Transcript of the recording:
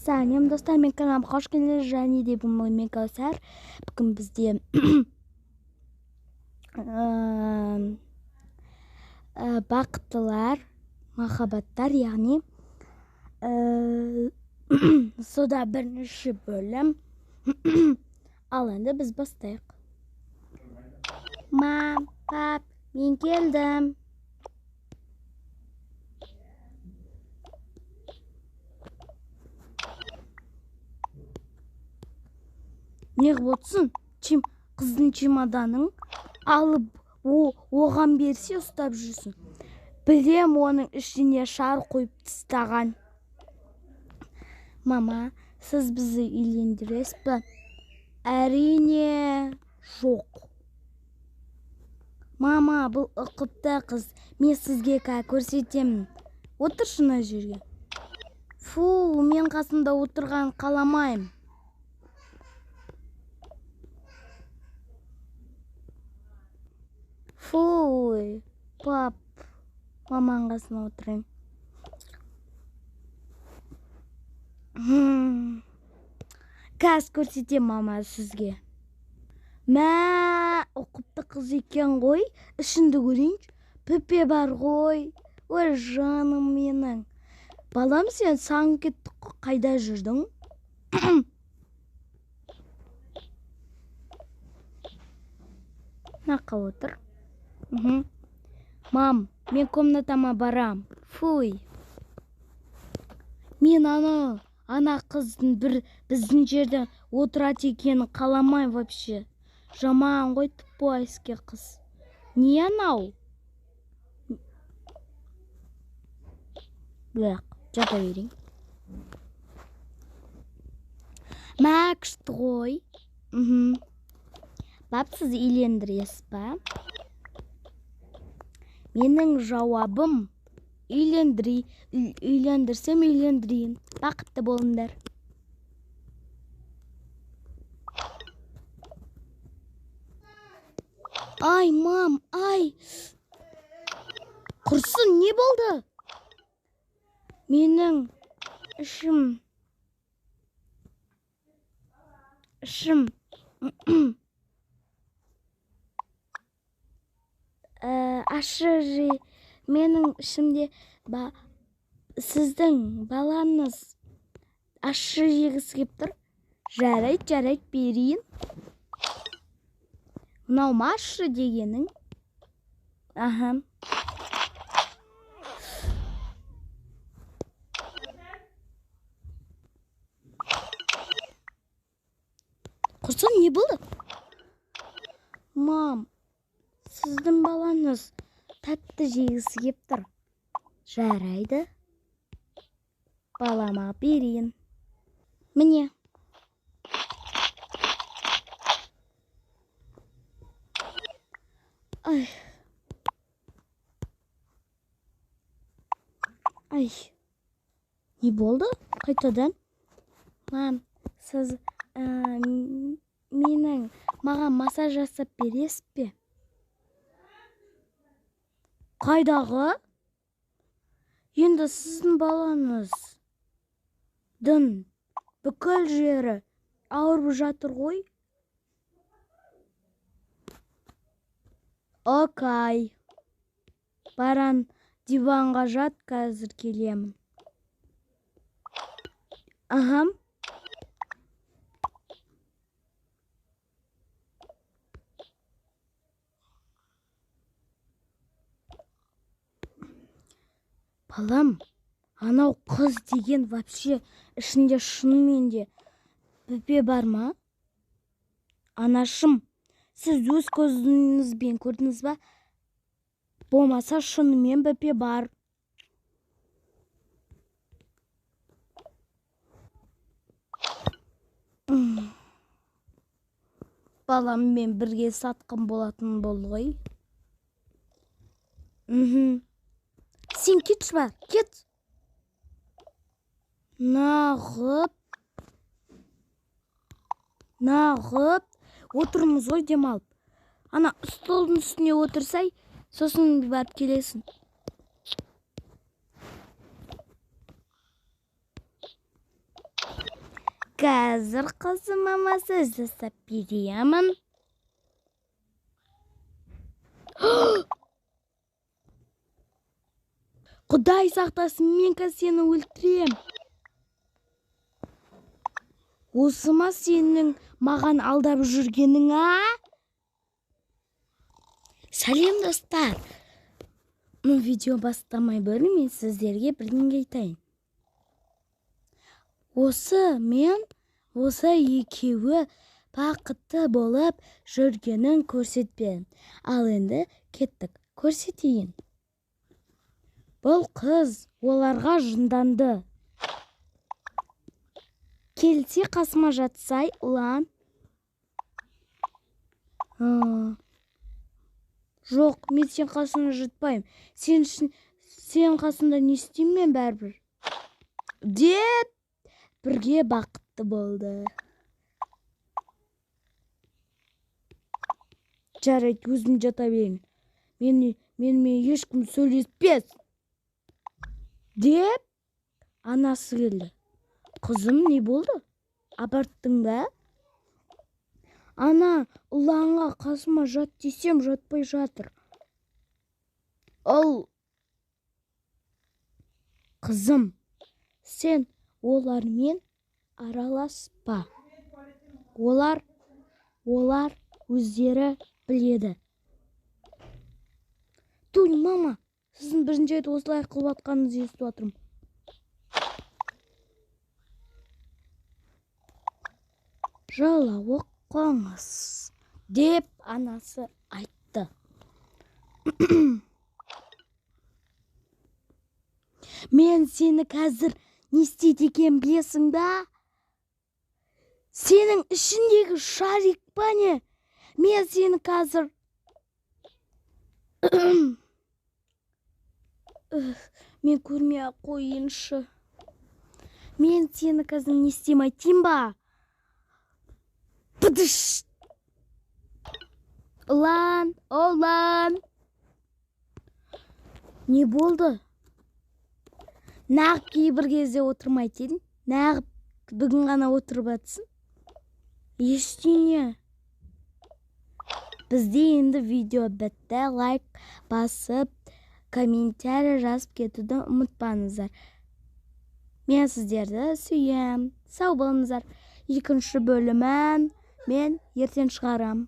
Сәлем, достар, мен каналыма қош келдіңіздер. Және де бүгін мен Кәусар. Бүгін бізде бақыттылар, махаббаттар, яғни сода бірінші бөлім. Ал енді біз бастайық. Мам, пап, мен келдім. Неғып отырсың? Қыздың чемоданын алып оған берсе ұстап жүрсің. Білем, оның ішіне шар қойып тастаған. Мама, сіз бізді үйлендіресіз бе? Әрине, жоқ. Мама, бұл ұқыпты қыз. Мен сізге көрсетемін. Отыршы мына жерге. Фу, мен қасымда отырған қаламаймын. Фуй, пап, маманың қасына отырайын. Қазір көрсетемін, мама, сізге. Мә, ұқыпты қыз екен ғой. Ішінді көрейінші. Пөпе бар ғой. Ой, жаным менің. Балам, сен сағынып кеттік, қайда жүрдің? Мына отыр. Мам, мен комнатама барам. Фуй. Мен ана қыздың бір біздің жерде отырады екенін қаламаймын вообще. Жаман ғой, тупойский қыз. Не анау? Бірақ, жата берейін. Мә, күшті ғой. Бап, сіз үйлендіресіз ба? Менің жауабым үйлендірсем үйлендірейін. Бақытты болыңдар. Ай, мам, ай. Құрсын, не болды? Менің ішім ашы же, менің ішімде сіздің балаңыз ащы жегісі кеп тұр. Жарайды, жарайды, берейін. Мынау ма ащы дегенің? Аха. Құрсын, не болды? Мам, сіздің балаңыз тәтті жегісі кеп тұр. Жарайды. Балама берейін. Міне. Ай. Ай. Не болды? Қайтадан? Мам, сіз менің маған массаж жасап бересіз бе? Қайдағы? Енді сіздің балаңыздың бүкіл жері ауырып жатыр ғой. Окей. Баран, диванға жат, қазір келемін. Ахам. Балам, анау қыз деген вообще ішінде шынымен де бөпе бар ма? Анашым, сіз өз көзіңізбен көрдіңіз ба? Болмаса шынымен бөпе бар. Баламмен бірге сатқын болатын болды ғой. Сен кетші бар, кет. Нағып. Нағып. Отырмыз ғой демалып. Ана столдың үстіне отырсай, сосын барып келесің. Қазір қызым мамасы жасап беремін. Құдай сақтасын, мен қазір сені өлтірем. Осы ма сенің маған алдап жүргенің, а? Сәлем, достар. Видео бастамай бұрын мен сіздерге бірдеңе айтайын. Осы мен, осы екеуі бақытты болып жүргенін көрсетпедім. Ал енді кеттік, көрсетейін. Бұл қыз оларға жынданды. Келсе қасыма жатсай, ұлан. Жоқ, мен сен қасыңа жатпаймын. Сен қасында не істеймін мен бәрібір? Деп бірге бақытты болды. Жарайды, өзім жата берейін. Менімен ешкім сөйлеспес. Деп анасы келді. Қызым, не болды? Абарттың ба? Ана, ұланға қасыма жат десем, жатпай жатыр. Ал, қызым, сен олармен араласпа. Олар өздері біледі. Туй, мама, сіздің бірінші рет осылай қылып жатқаныңызды естіп жатырмын. Жалауық қоңыз, деп анасы айтты. Мен сені қазір не істейді екен білесің ба? Сенің ішіндегі шарик па не? Мен сені қазір... Мен көрмей ақ қояйыншы. Мен сені қазір не істеймін айтайын ба? Пыдыш! Ұлан, ұлан! Не болды? Нағып кейбір кезде отырмайды едің. Нағып бүгін ғана отырып атсың. Ештеңе. Бізде енді видео бітті. Лайк басып, комментарий жазып кетуді ұмытпаңыздар. Мен сіздерді сүйем. Сау болыңыздар. Екінші бөлімін мен ертең шығарам.